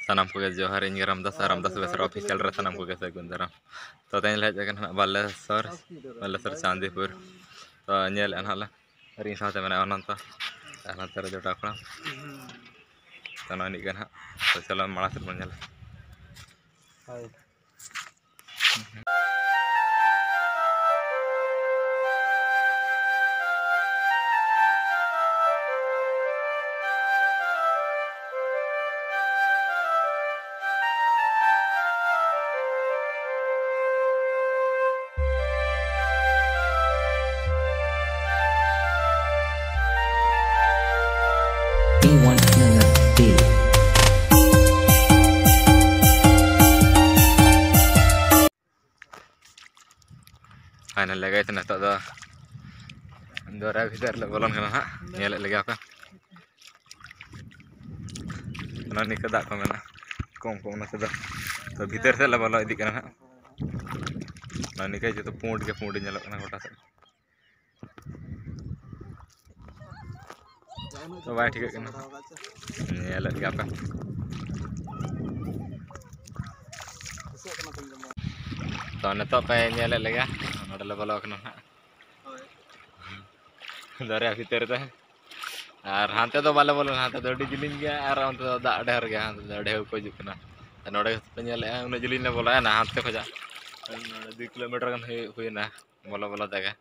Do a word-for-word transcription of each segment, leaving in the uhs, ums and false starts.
ᱥᱟᱱᱟᱢ ᱠᱚᱜᱮ ᱡᱚᱦᱟᱨ, ᱤᱧ ᱜᱮ ᱨᱟᱢᱫᱟᱥ ᱟᱨ ᱨᱟᱢᱫᱟᱥ ᱵᱮᱥᱨᱟ ᱚᱯᱷᱤᱥᱤᱭᱟᱞ ᱨᱮ ᱥᱟᱱᱟᱢ ᱠᱚᱜᱮ ᱥᱟᱹᱜᱩᱱ ᱫᱟᱨᱟᱢ᱾ ᱛᱚ, ᱛᱮᱦᱮᱧ ᱞᱮ ᱦᱮᱡ ᱟᱠᱟᱱᱟ ᱦᱟᱸᱜ ᱵᱟᱞᱮᱥᱚᱨ, ᱵᱟᱞᱮᱥᱚᱨ ᱪᱟᱸᱫᱤᱯᱩᱨ᱾ ᱛᱚ, ᱧᱮᱞᱮᱫᱼᱟ ᱱᱟᱦᱟᱜ ᱞᱮ, ᱟᱨ ᱤᱧ ᱥᱟᱶᱛᱮ ᱢᱮᱱᱟᱭᱟ ᱚᱱᱚᱱᱛᱚ, ᱟᱨ ᱱᱚᱛᱮ ᱨᱮ ᱡᱚᱴᱟᱣ ᱠᱚᱲᱟ᱾ ᱛᱚ, ᱱᱚᱜᱼᱚᱭ ᱱᱤᱝᱠᱟᱹ ᱱᱟᱦᱟᱜ᱾ ᱛᱚ, ᱪᱚᱞᱚ ᱢᱟᱲᱟᱝ ᱥᱮᱫ ᱵᱚᱱ ᱧᱮᱞᱟ᱾ ᱦᱳᱭ᱾ Finally guys, ᱱᱤᱛᱚᱜ ᱫᱚ ᱫᱚᱨᱭᱟ ᱵᱷᱤᱛᱟᱹᱨ ᱞᱮ ᱵᱚᱞᱚᱱ ᱠᱟᱱᱟ ᱦᱟᱸᱜ, ᱧᱮᱞᱮᱫ ᱞᱮᱜᱮ ᱯᱮ᱾ ᱚᱱᱟ ᱱᱤᱝᱠᱟᱹ ᱫᱟᱜ ᱠᱚ ᱢᱮᱱᱟᱜᱼᱟ, ᱠᱚᱢ ᱠᱚᱢ ᱚᱱᱟ ᱠᱚᱫᱚ᱾ ᱛᱚ, ᱵᱷᱤᱛᱟᱹᱨ ᱥᱮᱫ ᱞᱮ ᱵᱚᱞᱚ ᱤᱫᱤᱜ ᱠᱟᱱᱟ ᱦᱟᱸᱜ᱾ ᱚᱱᱟ ᱱᱤᱝᱠᱟᱹ ᱡᱚᱛᱚ ᱯᱩᱸᱰ ᱜᱮ ᱯᱩᱸᱰ ᱧᱮᱞᱚᱜ ᱠᱟᱱᱟ ᱜᱚᱴᱟ ᱥᱮᱫ᱾ ᱛᱚ, ᱵᱟᱭ ᱴᱷᱤᱠᱟᱹᱜ ᱠᱟᱱᱟ᱾ ᱧᱮᱞᱮᱫ ᱜᱮᱭᱟ ᱯᱮ᱾ ᱛᱚ, ᱱᱤᱛᱚᱜ ᱯᱮ ᱧᱮᱞᱮᱫ ᱞᱮᱜᱮ, ᱱᱚᱸᱰᱮ ᱞᱮ ᱵᱚᱞᱚ ᱠᱟᱱᱟ ᱦᱟᱸᱜ᱾ ᱫᱚᱨᱭᱟ ᱵᱷᱤᱛᱟᱹᱨ ᱨᱮ᱾ ᱟᱨ ᱦᱟᱱᱛᱮ ᱫᱚ ᱵᱟᱞᱮ ᱵᱚᱞᱚᱱᱟ, ᱦᱟᱱᱛᱮ ᱫᱚ ᱟᱹᱰᱤ ᱡᱤᱞᱤᱧ ᱜᱮᱭᱟ ᱟᱨ ᱚᱱᱛᱮ ᱫᱚ ᱫᱟᱜ ᱰᱷᱮᱹᱨ ᱜᱮᱭᱟ, ᱦᱟᱱᱛᱮ ᱫᱚ ᱰᱷᱮᱣ ᱠᱚ ᱦᱤᱡᱩᱜ ᱠᱟᱱᱟ᱾ ᱟᱨ ᱱᱚᱰᱮ ᱯᱮ ᱧᱮᱞᱮᱫᱼᱟ, ᱩᱱᱟᱹᱜ ᱡᱤᱞᱤᱧ ᱞᱮ ᱵᱚᱞᱚᱭᱮᱱᱟ ᱦᱟᱱᱛᱮ ᱠᱷᱚᱱᱟᱜ᱾ ᱱᱚᱰᱮ ᱫᱩᱭ ᱠᱤᱞᱳᱢᱤᱴᱟᱨ ᱜᱟᱱ ᱦᱩᱭᱩᱜ, ᱦᱩᱭᱮᱱᱟ ᱵᱚᱞᱚ ᱵᱚᱞᱚ ᱛᱮᱜᱮ᱾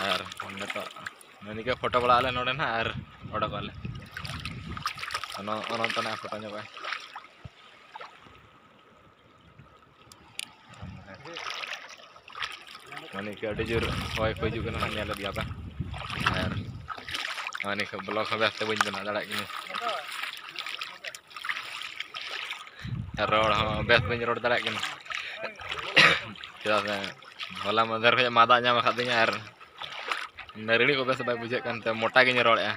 ᱟᱨ ᱱᱤᱛᱚᱜ ᱱᱤᱝᱠᱟᱹ ᱯᱷᱳᱴᱳ ᱵᱟᱲᱟᱜ ᱟᱞᱮ ᱱᱚᱰᱮ ᱱᱟᱦᱟᱜ ᱟᱨ ᱚᱰᱚᱠᱚᱜ ᱟᱞᱮ᱾ ᱚᱱᱚ-, ᱚᱱᱚᱱᱛᱚ ᱱᱟᱦᱟᱜ ᱯᱷᱳᱴᱳ ᱧᱚᱜᱚᱜᱼᱟᱭ᱾ ᱢᱟᱱᱮ ᱠᱤ ᱟᱹᱰᱤ ᱡᱳᱨ ᱦᱚᱭ ᱠᱚ ᱦᱤᱡᱩᱜ ᱠᱟᱱᱟ, ᱧᱮᱞᱮᱫ ᱜᱮᱭᱟ ᱯᱮ᱾ ᱟᱨ ᱢᱟᱱᱮ ᱠᱤ ᱵᱞᱚᱜ ᱦᱚᱸ ᱵᱮᱥ ᱛᱮ ᱵᱟᱹᱧ ᱵᱮᱱᱟᱣ ᱫᱟᱲᱮᱭᱟᱜ ᱠᱟᱱᱟ᱾ ᱨᱚᱲ ᱦᱚᱸ ᱵᱮᱥ ᱵᱟᱹᱧ ᱨᱚᱲ ᱫᱟᱲᱮᱭᱟᱜ ᱠᱟᱱᱟ, ᱪᱮᱫᱟᱜ ᱥᱮ ᱦᱚᱞᱟ ᱢᱟᱫᱷᱮᱨ ᱠᱷᱚᱱ ᱢᱟᱫᱟ ᱧᱟᱢ ᱟᱠᱟᱫᱤᱧᱟ ᱟᱨ ᱱᱟᱹᱨᱲᱤ ᱠᱚ ᱵᱮᱥ ᱵᱟᱭ ᱵᱩᱡᱷᱟᱹᱜ ᱠᱟᱱᱛᱮ ᱢᱚᱴᱟ ᱜᱤᱧ ᱨᱚᱲᱮᱫᱼᱟ᱾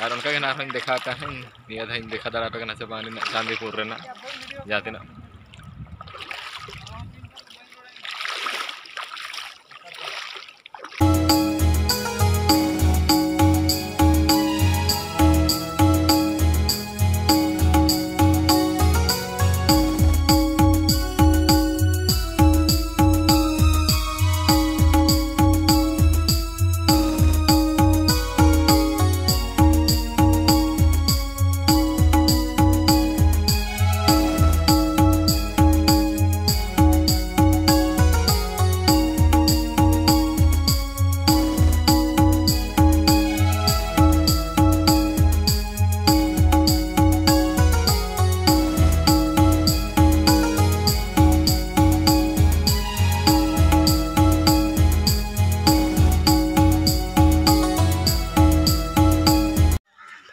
ᱟᱨ ᱚᱱᱠᱟ ᱜᱮ ᱱᱟᱜ ᱟᱨᱦᱚᱸᱧ ᱫᱮᱠᱷᱟᱣ ᱟᱯᱮᱭᱟ ᱦᱟᱸᱜ, ᱱᱤᱭᱟᱹ ᱫᱷᱟᱣ ᱤᱧ ᱫᱮᱠᱷᱟᱣ ᱫᱟᱲᱮ ᱟᱯᱮ ᱠᱟᱱᱟ ᱥᱮ ᱵᱟᱝ ᱟᱹᱞᱤᱧᱟᱜ ᱪᱟᱸᱫᱤᱯᱩᱨ ᱨᱮᱱᱟᱜ ᱡᱟᱦᱟᱸ ᱛᱤᱱᱟᱹᱜ᱾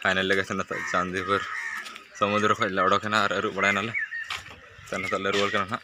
ᱯᱷᱟᱭᱱᱟᱞ ᱞᱮ ᱜᱟᱛᱮ ᱱᱤᱛᱚᱜ ᱪᱟᱸᱫᱤᱯᱩᱨ ᱥᱚᱢᱩᱫᱨᱚ ᱠᱷᱚᱱ ᱞᱮ ᱚᱰᱚᱠᱮᱱᱟ ᱟᱨ ᱟᱹᱨᱩᱵ ᱵᱟᱲᱟᱭᱮᱱᱟᱞᱮ᱾ ᱛᱚ ᱱᱤᱛᱚᱜ ᱞᱮ ᱨᱩᱣᱟᱹᱲ ᱠᱟᱱᱟ ᱱᱟᱦᱟᱜ᱾